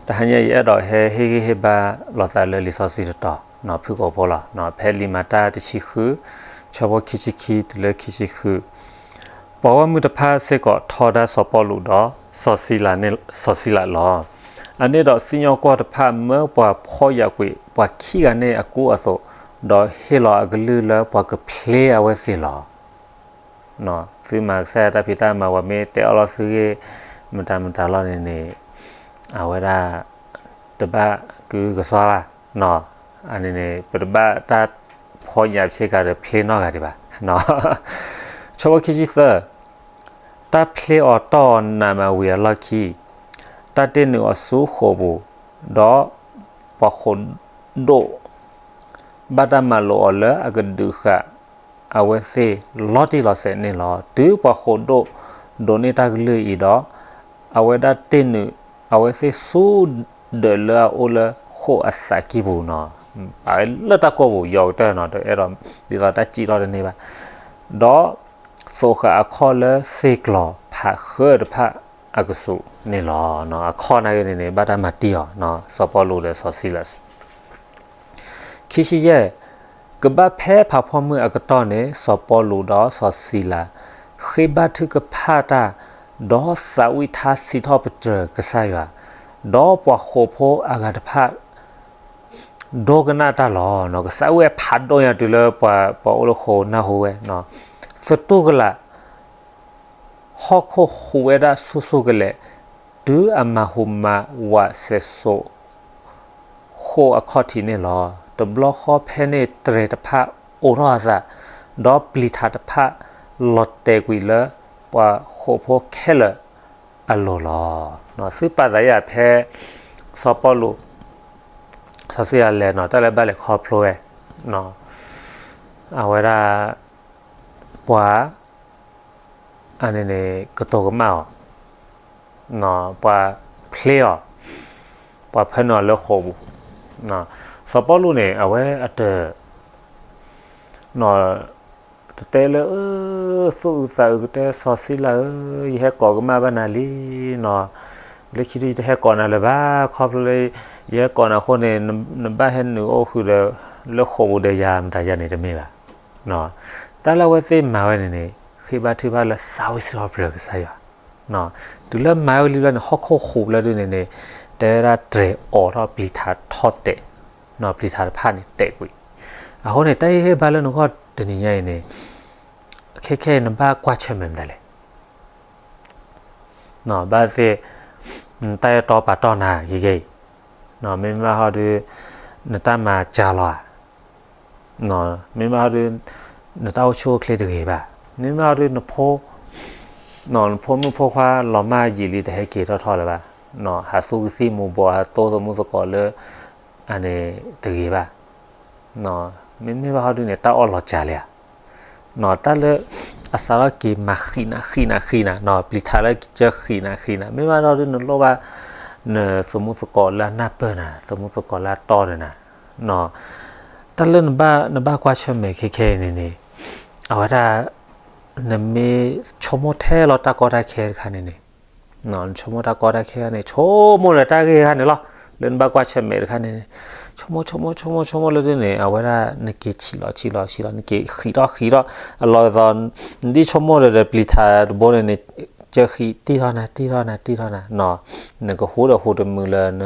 တဟါညါအံၤ ယအဲၣ်ဒိးဟဲဟ့ၣ်ဂံၢ်ဟ့ၣ်ဘါလိာ်သးလၢလံာ်စီဆှံတတီၤ ဖုၣ်ကိာ်ဖိလီၤ. ဖဲလံာ်မၤတၢ်တဆံဃု ဆၢဖိခံဆံခံတုၤလၢခံဆံဃု, ပှၤဂီၢ်မုၢ်တဖၣ်စ့ၢ်ကီးထီဒါစီၤပီလူးဒီး စီၤစံလးလီၤ. အန့ၣ်ဒီးစံၣ်ညီၣ်ကွီၢ်တဖၣ်မၢပှၤဖှီၣ်ယာ်ကွံာ်ပှၤခံဂၤန့ၣ်အကူအသိး, ဒီးဟ့ၣ်လီၤအကလုၢ်လၢပှၤကဖျ့အဝဲသ့ၣ်လီၤ. သုမၤကစၢ်ယွၤတၢ်ဖံးတၢ်မၤ ပှၤမ့ၢ်တဲအီၣ်လီၤသုဂ့ၢ် မတၤမတၤလီၤန့ၣ်န့ၣ်, အဝဲဒၣ် တဘၣ်ကအုကစွါဘၣ်. အန့ၣ်န့ၣ် ပတဘၣ်တၢ်ဖှီၣ်ယာ်ဆ့ကၤဒီးဖျ့နီတဂၤဒံးဘၣ်. ဆၢဖိခံဆံသၢ, တၢ်ဖျ့အီၤတီၢ်အီၤနးမးဝံၤအလီၢ်ခံ, တၢ်တ့ၢ်နုာ်အီၤဆူဃိာ်ပူၤ, ဒီးပှၤဃိာ်ဒိၣ် ဘၣ်တၢ်မၤလိာ်အီၤလၢအကဒုးဃာ်အဝဲသ့ၣ်လီၤတံၢ်လီၤဆဲးန့ၣ်လီၤ. တုၤပှၤဃိာ်ဒိၣ်ဒိးန့ၢ်တၢ်ကလုၢ်အံၤဒီး, အဝဲဒၣ်တ့ၢ်နုာ်အဝဲသ့ၣ်ဆူဒၢးလၢအအိၣ်လၢဃိာ်အသးကံၢ်ပူၤနီၤ, ပာ်ဝဲလၢတၢ်ကိၢ်ပူၤ ယီၤကတၢၢ်နီၤ, တအဲၣ်ဒိးဒ်သိးတၢ်စံးထီၣ်တန့ၢ်ဘၣ်, ဒီးသိးဃာ်အခီၣ်လၢသ့ၣ်ကျီၤဖးဃၢတဖၣ်အကဆူးန့ၣ်လီၤ. အခီၣ်နာ်က့န့ၣ်န့ၣ် ဘၣ်တၢ်မၤတံၢ်အီၤ, စီၤပီလူးဒီးစီၤစံလး ခံဆံယဲၢ်, ကဘၣ်ဖဲဖးဖီမုၢ်အကတီၢ်န့ၣ် စီၤပီလူးဒီးစီၤစံလး ဃ့ဘါထုကဖၣ်တၢ်, ဒီးသးဝံၣ်ထါစံးထီၣ်ပတြၢၤကစၢ်ယွၤ, ဒီးပှၤဃိာ်ဖိအဂၤတဖၣ် ဒိကနၣ်တၢ်လီၤ. ကသးဝံၣ်ဖးဒိၣ်ညါတုၤလၢပှၤ ပှၤအိၣ်လၢဃိာ်နၢ်ဟူဝဲ, သတူၢ်ကလာ် ဟီၣ်ခိၣ်ဟူးဝဲဒၣ်ဆူၣ်ဆူၣ်ကလဲာ်, တုၤအမၤဟူးမၤဝးစဲးစိး ဃိာ်အခီၣ်ထံးန့ၣ်လီၤ. တဘျီဃီဖဲန့ၣ်တြဲၤတဖၣ်အိးထီၣ်အသး, ဒီးပျံၤထးတဖၣ်လီၤတဲာ်ကွံာ်လၢပှၤဃိာ်ဖိခဲလၢာ်အလိၤလီၤ. သုပာ်သးယၤဖဲ စီၤပီလူး စီၤစံလးလဲၤနီၤ တၢ်လၢဘၣ်လဲၤခီဖျိဝဲ အဝဲဒၣ် ပှၤ အန့ၣ်န့ၣ် ကတိၤကမၣ်အီၤ, ပှၤဖျ့အီၤ, ပှၤဖၢနုာ်အီၤလၢဃိာ်ပူၤ, စီၤပီလူးန့ၣ် အဝဲအတ တတဲလၢ သူၣ်အုးသးအုးကတဲ စီၤစံလးဧၢ, ယဟဲကိးကမၣ်ဘၣ်နၤလံနီၤ, လၢခံဒုးယတဟဲကိးနၤလၢၤဘၣ်, ခီဖျိလၢ ယဟဲကိးနၤအဃိန့ၣ် နဘၣ်ဟဲနုာ်အိၣ်ဃုာ်ဒီး လၢဃိာ်ပူၤဒီးယၤမတၤယၤန့ၣ်တမ့ၢ်ဘၣ်. တၢ်လၢအဝဲသ့ၣ်မၤဝဲန့ၣ်န့ၣ် ဃ့ဘါထုကဖၣ်လၢသးဝံၣ်စံးထီၣ်ပတြၢၤကစၢ်ယွၤ, တုၤလၢမၤဝဲလံဘျီန့ၣ် ဟီၣ်ခိၣ်ဟူးဘျီဒုန့ၣ်န့ၣ် တဲဝဲဒၣ်တြဲၤအိးထီၣ်ပျံၤထးထီၣ်တဲာ်, ပျံၤထးတဖၣ်န့ၣ်တဲာ်ကွံာ်, အဃိန့ၣ် တၢ်ဟ့ၣ်ဂံၢ်ဟ့ၣ်ဘါလၢနဂီၢ်တနံၤညါအံၤန့ၣ် ခဲခဲအံၤနဘၣ်ကွၢ်ဆၢၣ်မဲာ်မတၤလဲၣ် ဘၣ်သ့ၣ် နတၢ်အဲၣ်တီပာ်တီၢ်နၤဂ့ၤဂ့ၤအံၤ, မ့မ့ၢ်ဘၣ်ဟီဒု နတၢ်မၤစှၤလီၤဧါ, မ့မ့ၢ်ဟီဒု နတၢ်အိၣ်ဆူၣ်အိၣ်ချ့တဂ့ၤဘၣ်, မ့မ့ၢ်ဟီဒု နဖိ နဖိမုၣ်ဖိခွါလီၤမၢ်ယံာ်လံ တဟဲက့ၤထီၣ်ထီၣ်လၢၤဘၣ်, ဟးသူကသံၣ်မူၤဘှီး ဟးတိသမူသကိးလၢ အန့ၣ်တဂ့ၤဘၣ်, မ့မ့ၢ်ဘၣ်ဟီဒုန့ၣ် တၢ်အီၣ်လီၤစှၤလံဧါ, တၢ်လၢ အစးထီၣ်က့ၤမၤဃံးနၤဃံးနၤဃံးနၤ, ပျံၤထးလၢကစၢၢ်ဃံးနၤဃံးနၤ, မ့မ့ၢ်ဘၣ်ဟီဒု နလိၣ်ဘၣ် နသမူသကိးလၢအနၢ်ပၢၢ်နၤ, သမူသကိးလၢအတီဒီးနၤ, တၢ်လၢနဘၣ်ကွၢ်ဆၢၣ်မဲာ်ခဲခဲအံၤန့ၣ်န့ၣ် အဝဲဒၣ် နမ့ၢ်ဆိကမိၣ်ထဲလီၤတၢ်ကီတၢ်ခဲတခါန့ၣ်န့ၣ် နဆိကမိၣ်တၢ်ကီတၢ်ခဲတခါန့ၣ် ဆိကမိၣ်ဒီးတၢ်ဂ့ၢ်တခါန့ၣ်လီၤ, လၢနဘၣ်ကွၢ်ဆၢၣ်မဲာ်တခါန့ၣ်န့ၣ်, ဆိကမိၣ်ဆိကမိၣ်ဆိကမိၣ်ဆိကမိၣ်လၢဒ်န့ၣ် အဝဲဒၣ်နက့ၤဆံးလီၤဆံးလီၤဆံးလီၤ နက့ၤဃံးထီၣ်ဃံးထီၣ်, အလီၢ်ကသီ နဒ်ဆိကမိၣ်ဒီးပျံၤထးတဘိန့ၣ်န့ၣ် ကစၢၢ်ဃံးတံၢ်ထီၣ်နၤတံၢ်ထီၣ်နၤတံၢ်ထီၣ်နၤ, နကဟူဒီးဟူးတမုာ်လၢၤ န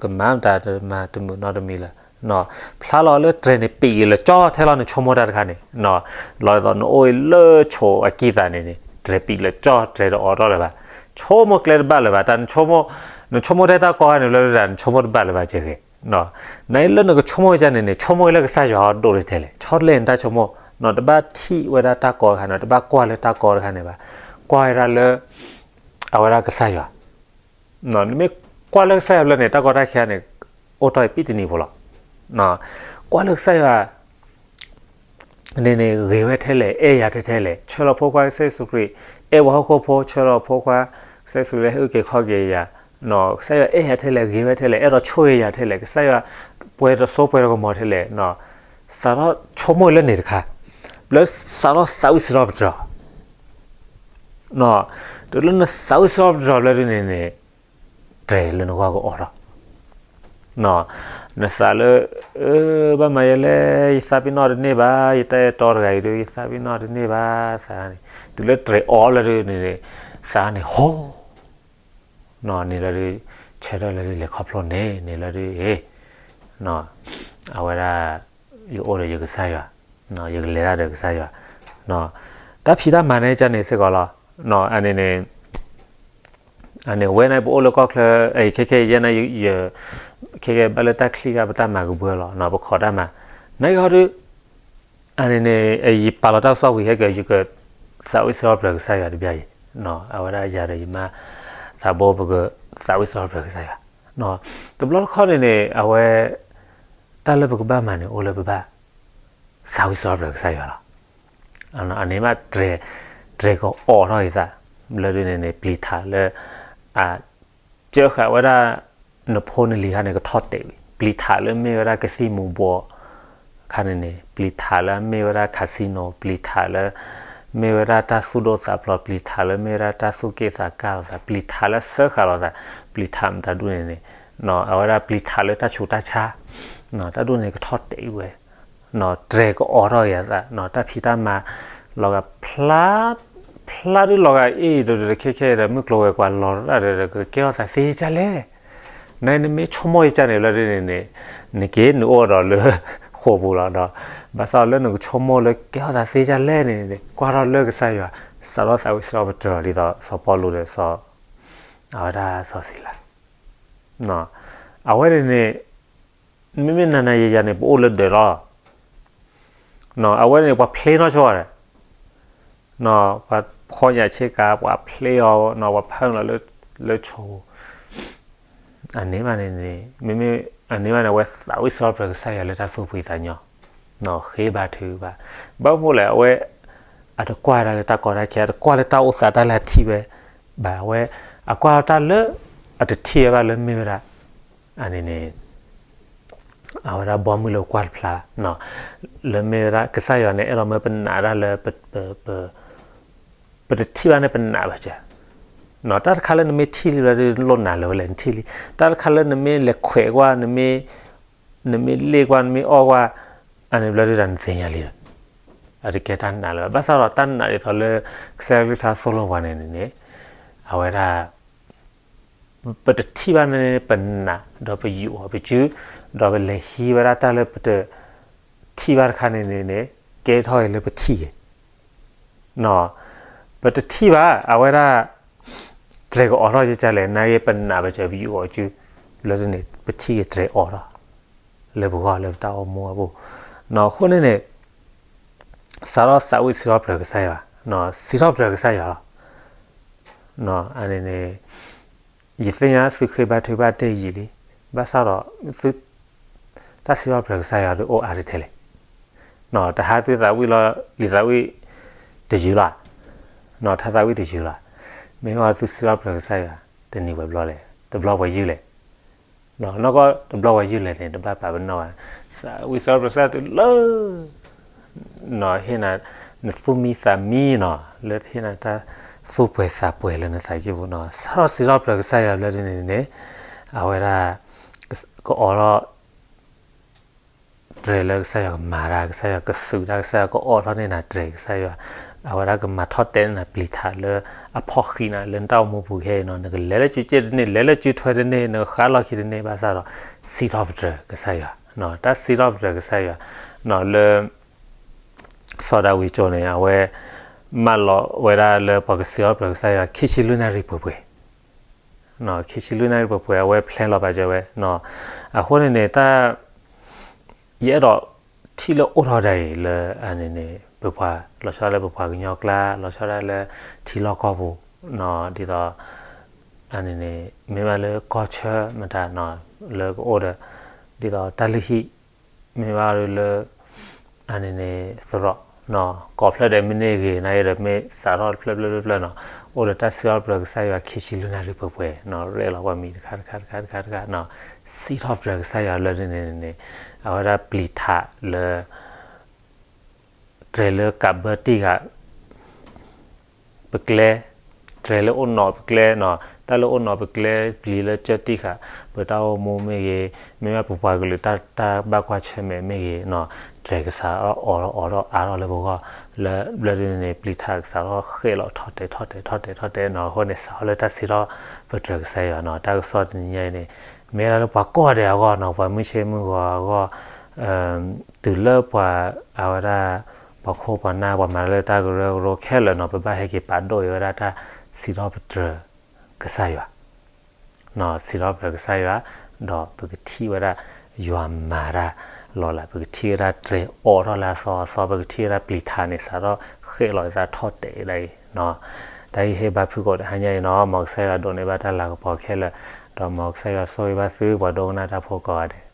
ကမၤမတၤတမၤတမုာ်နီတမံၤလၢၤ ဖျါလီၤလၢတြဲၤန့ၣ်ပံာ်က့ၤလၢာ်ကၠီထဲလီၤနဆိကမိၣ်တၢ်တခါန့ၣ်, လီၤဒ်သိးနအိၣ်လၢဆိးအကံၢ်သးန့ၣ်န့ၣ် တြဲၤပံာ်လၢာ်ကၠီ တြဲၤတအိးထီၣ်လၢၤဘၣ်, ဆိကမိၣ်ကျဲတဘၣ်လၢၤဘၣ်, တၢ်နဆိကမိၣ် နဆိကမိၣ်ထဲတၢ်ကီတခါန့ၣ် လၢတၢ်နဆိကမိၣ်တဘၣ်လၢၤဘၣ်ကဲဂ့ၤ, နလၢနကဆိကမိၣ်ကန့ၣ်န့ၣ် ဆိကမိၣ်လၢကစၢ်ယွၤအဒိၣ်တတဲလဲၣ်, ဆီတလဲနတၢ်ဆိကမိၣ်, နတဘၣ်ထံၣ်ဝဲဒၣ်တၢ်ကီတခါန့ၣ် တဘၣ်ကွၢ်လၢတၢ်ကီတခါန့ၣ်ဘၣ်, ကွၢ်ဝဲဒၣ်လၢ အဝဲဒၣ်ကစၢ်ယွၤ နမ့ၢ်ကွၢ်လၢကစၢ်ယွၤဘျီန့ၣ် တၢ်ကီတၢ်ခဲန့ၣ် အိၣ်တီၢ်အံၤပံတနံၤဖိလီၤ. ကွၢ်လၢကစၢ်ယွၤ န့ၣ်န့ၣ် ဂ့ၤဝဲထဲလဲၣ်, အဲၣ်ယၤထဲထဲလဲၣ်, ဆှၢလီၤဖိခွါကစၢ်ယ့ၣ်ၡူးခရံာ်, အဲၣ်ပှၤဟီၣ်ခိၣ်ဖိ, ဆှၢလီၤဖိခွါကစၢ်ယ့ၣ်ၡူးခရံာ်လၢဟဲအုၣ်က့ၤခီၣ်က့ၤယၤ, ကစၢ်ယွၤအဲၣ်ယၤထဲလဲၣ်, ဂ့ၤဝဲထဲလဲၣ်, အဲၣ်ဒိးဆိၣ်ဂ့ၤယၤထဲလဲၣ်, ကစၢ်ယွၤပှဲၤတစိပှဲၤတကမီၤထဲလဲၣ်, စးထီၣ်ဆိကမိၣ်လၢန့ၣ်တခါ, ဘျီစးထီၣ်သးဝံၣ်စံးထီၣ်ပတြၢၤ တုၤလၢနသးဝံၣ်စံးထီၣ်ပတြၢၤဘျီဒ်န့ၣ်န့ၣ် တြဲၤလၢနဂီၢ်ကအိးထီၣ် နသးလၢ အၢ ဘၣ်မၤယဲလဲၣ်, ယသးပ့ၤနီၣ်တန့ၢ်ဘၣ်, ယတၢ်အဲၣ်တီတဂၤအံၤဒီး ယသးပ့ၤနီၣ်တန့ၢ်ဘၣ်, သးန့ၣ် တုၤလၢတြဲၤအီၤလၢဒုန့ၣ် သးန့ၣ်ဟိ န့ၣ်လၢဒု ဆၢထၢၣ်လၢဒုလဲၤခီဖျိန့ၣ် န့ၣ်လၢဒု အဝဲဒၣ် ယအိၣ်ဒီးယကစၢ်ယွၤ, ယကလဲၤတၢ်ဒီးကစၢ်ယွၤ, တၢ်ဖံးတၢ်မၤန့ၣ်ကန့ၣ်စ့ၢ်ကီးလီၤ. အန့ၣ်န့ၣ် အန့ၣ် အဝဲန့ၣ် ပအိၣ်လၢကီၢ်ချၢ ခဲခဲယဲန့ၣ် ခဲခဲဘၣ်လၢတၢ်ချံၣ်ဂၤ ပတၢ်မၤကဘှၢလီၤ ပခိးတၢ်မၤ နဂီၢ်ဒု အန့ၣ်န့ၣ် ယပာ်လီၤတၢ်ကစီၣ်ဝံၤဟဲက့ၤ ယကသးဝံၣ်စံးထီၣ်ပတြၢၤကစၢ်ယွၤတဘျီအံၤ, အဝဲဒၣ်ယၤဒီးယမါ သးဘိပကသးဝံၣ်စံးထီၣ်ပတြၢၤကစၢ်ယွၤ, တဘျီတခီၣ်န့ၣ်န့ၣ် အဝဲ တၢ်လၢပကဘၣ်မၤန့ၣ် အိၣ်လၢပဘၣ် သးဝံၣ်စံးထီၣ်ပတြၢၤကစၢ်ယွၤလီၤ. အန့ၣ်မး တြဲၤ တြဲၤကအီၣ်ထီၣ်က့ၤသး လၢဒုန့ၣ်န့ၣ် ပျံၤထးလၢ အ ကၢဃာ်ဝဲဒၣ် နဖိနလံၤခါန့ၣ် ကထီၣ်တဲာ်ဝံၤ ပျံၤထးလၢမ့ၢ်ဝဲဒၣ်ကသံၣ်မူၤဘှီး ခါန့ၣ်န့ၣ် ပျံၤထးလၢမ့ၢ်ဝဲဒၣ် casino ပျံၤထးလၢ မ့ၢ်ဝဲဒၣ်တၢ်သူၣ်ဒိၣ်သးဖျိး ပျံၤထးလၢမ့ၢ်ဝဲဒၣ်တၢ်သူၣ်က့ၣ်သးကါလိာ်သး ပျံၤထးလၢစၢဃာ်လိာ်သး ပျံၤထးမတၤဒုန့ၣ်န့ၣ် အဝဲဒၣ်ပျံၤထးလၢတၢ်ဆူးတၢ်ဆါ တၢ်ဒုန့ၣ်ကထီၣ်တဲာ်ဝံၤဝဲ တြဲၤကအီၣ်ထီၣ်က့ၤအသး တၢ်ဖံးတၢ်မၤ လီၤဂာ်ဖျါ ဖျါဒုလီၤဂာ်အ့ၣ်ဒီးခဲခဲဒီး မုၢ်ကျိၤဝဲၤကွာ်လီၤတၢ်ဒီး ကကဲထီၣ်သးသ့ကၢ်လဲၣ် နမ့ၢ်ဆိကမိၣ်ယကၢ်န့ၣ်လၢဒ်န့ၣ်န့ၣ် နက့ၤနအိၣ်ဒီးလၢ ဃိာ်ပူၤလီၤဒီး ဘၣ်ဆၣ်လၢနကဆိကမိၣ်လၢကဲထီၣ်သးသ့ကၢ်လဲၣ်န့ၣ် ကွၢ်ထီၣ်လၢကစၢ်ယွၤ စးထီၣ်သးဝံၣ်စံးထီၣ်ပတြၢၤ ဒ်သိးစီၤပီလူးဒီးစီၤ အဝဲဒၣ်စီၤစံလၤ အဝဲန့ၣ်န့ၣ် မ့မ့ၢ်နၤနၤယၤယၤန့ၣ် ပအိၣ်လၢဒၢးလီၤ အဝဲန့ၣ် ပှၤဖျ့နီၢ်ဆိဒီး ပှၤဖီၣ်ညၣ်ဆ့ကၤ ပှၤဖျ့အီၤ ပှၤဖၢလီၤလၢဆိ အန့ၣ်ဘၣ်န့ၣ်န့ၣ် မ့မ့ၢ်အန့ၣ်ဘၣ်န့ၣ် အဝဲသးဝံၣ်စံးထီၣ်ပတြၢၤကစၢ်ယွၤလၢတၢ်သူၣ်ဖှံသးညီ ဃ့ဘါထုကဖၣ် ဘၣ်မနုၤလဲၣ် အဝဲ အတကွၢ်ဒၣ်လၢတၢ်ကီတၢ်ခဲ အတကွၢ်လၢတၢ်အိၣ်သးတၢ်လၢအထံၣ်ဝဲ ဘၣ်ဝဲ အကွၢ်တၢ်လၢ အတထံၣ်ဝဲဘၣ်လၢမ့ၢ်ဝဲဒၣ် အန့ၣ်န့ၣ် အဝဲဒၣ်ဘီမုၢ်လၢပကွၢ်တဖျါ လၢမ့ၢ်ဝဲဒၣ် ကစၢ်ယွၤန့ၣ် အဲၣ်ဒိးမၢပနာ်ဒၣ်လၢ ပတထံၣ်ဘၣ်န့ၣ်ပနာ်ဘၣ်စၢၤ တၢ်တခါလၢနမ့ၢ်ထံၣ်လံလီၤဒုး လိၣ်နၤလၢၤဝဲလဲၣ် နထံၣ်လံ တၢ်တခါလၢနမ့ၢ်လဲၤခွဲးကွၢ် နမ့ၢ် နမ့ၢ်လ့ၣ်ကွၢ် နမ့ၢ်အီၣ်ကွၢ် အန့ၣ်ဘျီဒုးဒီးနသ့ၣ်ညါလံလီၤ အတကဲတၢ်နာ်လၢၤဘၣ် ဘၣ်ဆၣ်ဒီးတၢ်နာ်ဒ်သိးလၢ ကစၢ်ယွၤကလုၢ်ကထါသိၣ်လိပှၤန့ၣ်န့ၣ် အဝဲဒၣ် ပတထံၣ်ဘၣ်န့ၣ် ပနာ် ဒီးပယူးအီၤပစု ဒီးပလဲၤဟံးဝဲဒၣ်တၢ်လၢပတထံၣ်ဘၣ်တခါန့ၣ်န့ၣ်န့ၣ် ကဲထီၣ်အံၤလၢပထံၣ်ဂ့ၤ ပတထံၣ်ဘၣ် အဝဲဒၣ် တြဲၤကအီၣ်ထီၣ်ကကၢ်လဲၣ် နာ်က့ပနာ်ပစၢၤပယူးအီၤစု လၢန့ၣ် ပထံၣ်က့ၤတြဲၤအီၣ်ထီၣ် လၢပဂီၢ်လၢပတၢ်အိၣ်မူအပူၤ အဃိန့ၣ်န့ၣ် စးထီၣ်သးဝံၣ်စံးထီၣ်ပတြၢၤကစၢ်ယွၤ စံးထီၣ်ပတြၢၤကစၢ်ယွၤလီၤ အန့ၣ်န့ၣ် ယသ့ၣ်ညါသုဃ့ဘါထုကဖၣ်တ့ၢ်ယံာ်လံ ဘၣ်ဆၣ်ဒီး တၢ်စံးထီၣ်ပတြၢၤကစၢ်ယွၤဒုးအိၣ်အါတထဲလဲၣ် တဟါသုသးဝံၣ်လီၤ လံာ်သးဝံၣ်တယုၢ်လီၤ ထါသးဝံၣ်တယုၢ်လီၤ မ့ၢ်ဘၣ်သုစံးထီၣ်ပတြၢၤကစၢ်ယွၤ တနံၤပှဲၤဘျီလဲၣ် တဘျီပှဲၤယုၢ်လဲၣ် နီၢ်ကီၢ်တဘျီပှဲၤယုၢ်လဲၣ်န့ၣ် တဘၣ်ပာ်ပနီၣ်ဘၣ် သးဝံၣ်စံးထီၣ်ပတြၢၤကစၢ်ယွၤတုၤလၢ ဟ့ၣ်နၤ နသူၣ်မံသးမံနီၤ လၢဟ့ၣ်နၤတၢ်သူၣ်ပှဲၤသးပှဲၤလၢနသးကံၢ်ပူၤနီၤ စးထီၣ်စံးထီၣ်ပတြၢၤကစၢ်ယွၤဘျီဒ်န့ၣ်န့ၣ် အဝဲဒၣ် ကအီၣ်ထီၣ် တြဲၤလၢကစၢ်ယွၤကမၤတၢ် ကစၢ်ယွၤကသုးတၢ် ကစၢ်ယွၤကအီၣ်ထီၣ်န့ၢ်နၤတြဲၤ ကစၢ်ယွၤ အဝဲဒၣ်ကမၤထီၣ်တဲာ်န့ၢ်နၤပျံၤထးလၢအဖီၣ်ဃံးနၤလၢနတၢ်အိၣ်မူပူၤခဲအံၤနီၤ နကလဲၤလၢစုစ့ၣ်တန့ၢ် လဲၤလၢစုထွဲတန့ၢ် နကဃၣ်လီၢ်ခံတန့ၢ် ဘၣ်ဆၣ်ဒီး စံးထီၣ်ပတြၢၤကစၢ်ယွၤ တၢ်စံးထီၣ်ပတြၢၤကစၢ်ယွၤ လၢ စီၤဒၤဝံးကၠိန့ၣ် အဝဲ မၢလီၤဝဲဒၣ်လၢပှၤကစံးထီၣ်ပတြၢၤကစၢ်ယွၤ ခံဆံလွံၢ်နၣ်ရံၣ်ပှဲၤပှဲၤ ခံဆံလွံၢ်နၣ်ရံၣ်ပှဲၤပှဲၤ အဝဲဖျဲလီၤပာ်စၢၤဝဲ အဃိန့ၣ်န့ၣ် တၢ် ယအဲၣ်ဒိးထံၣ်လၢအိၣ်ထီၣ်ဒၣ်အံၤလၢ အန့ၣ်န့ၣ် ပပှၤ လီၤဆီဒၣ်လၢပပှၤကညီကျါ လီၤဆီဒၣ်လၢထံလီၢ်ကီၢ်ပူၤ ဒ်သိး အန့ၣ်န့ၣ် မ့ၢ်ဘၣ်လၢကီၢ်ဆၢမတၤနီၤ လၢကအိၣ်ဒီး ဒ်သိးတၢ်လုၢ်ဟံၣ် မ့ၢ်ဘၣ်လၢ အန့ၣ်န့ၣ် သရိာ် ကိးဖျၢၣ်ဒီးမ့ၢ်န့ၢ်ဂ့ၤ နာ်က့ဒီးမ့ၢ်စးထီၣ်တဖျၢၣ်ဖျၢၣ်ဖျၢၣ်ဖျၢၣ်နီၤ အိၣ်ဒီးတၢ်စံးထီၣ်ပတြၢၤကစၢ်ယွၤ ခံဆံလွံၢ်နၣ်ရံၣ်ပှဲၤပှဲၤနီၤ ရဲၣ်လီၤပှၤမံၤတခါတခါတခါတခါတခါနီၤ စံးထီၣ်ပတြၢၤကစၢ်ယွၤလၢန့ၣ်န့ၣ်န့ၣ် အဝဲဒၣ်ပျံၤထးလၢ တြဲၤလၢကးဘၢတံၢ်ဂၤ ပကျဲ တြဲၤ တြဲၤလၢအိၣ်နီၣ်ပကျဲနီၤ, တၢ်လၢအိၣ်နီၣ်ပကျဲ ပျံၤလၢကၢၢ်တံၢ်ဃာ် ပတၢ်အိၣ်မူမ့ၢ်ဂ့ၤ, မ့မ့ၢ်ပပှၤကလုာ်တၢ် တၢ်ဘၣ်ကွၢ်ဆၢၣ်မဲာ်မ့ၢ်ဂ့ၤနီၤ, တြဲၤကစးထီၣ်အိးထီၣ်အိးထီၣ်အါထီၣ်လၢပဂီၢ်, လၢဘျၢဒ်န့ၣ်န့ၣ် ပျံၤထးကစးထီၣ်ဃဲးလီၤထီၣ်တဲာ်ထီၣ်တဲာ်ထီၣ်တဲာ်ထီၣ်တဲာ်နီၤ, အဃိန့ၣ် စးထီၣ်လၢတၢ်စံးထီၣ်ပတြၢၤကစၢ်ယွၤနီၤ, တၢ်ကစီၣ်တနံၤညါအံၤန့ၣ် မ့ၢ်ဒၣ်လၢပှၤကိးဂၤဒဲးအဂီၢ်နီၤ, ပှၤမုၢ်ဆ့ၣ်မုၢ်ဂီၤအဂီၢ်, တုၤလၢပှၤ အဝဲဒၣ် ပှၤခိၣ်ပှၤနၢ် ပှၤမၤတၢ်လၢတၢ်ကရၢကရိခဲလၢာ်နီၤ, ပဘၣ်ဟဲက့ၤပာ်ဒိၣ်က့ၤဝဲဒၣ်တၢ်စံးထီၣ်ပတြၢၤကစၢ်ယွၤ စံးထီၣ်ပတြၢၤကစၢ်ယွၤ, ဒီးပကထံၣ်ဝဲဒၣ်ယွၤမၤတၢ်လီၤလး, ပကထံၣ်ဝဲဒၣ်တြဲၤအိးထီၣ်လၢအသီအသီ, ပကထံၣ်ဝဲဒၣ်ပျံၤထးန့ၣ် စးထီၣ်ဃဲးလီၤအသးထီၣ်တဲာ်ဒၣ်အံၤနီၤ. တၢ်အံၤဟ့ၣ်ဘါဖုၣ်ကိာ်တဟါညါအံၤနီၤ, မ်ကစၢ်ယွၤဒိးန့ၢ်ဘၣ်တၢ်လၤကပီၤခဲလၢာ်, ဒီးမ်ကစၢ်ယွၤဆိၣ်ဂ့ၤဘၣ်သု ပှၤဒိကနၣ်တၢ်ဖိကိးဂၤဒဲး.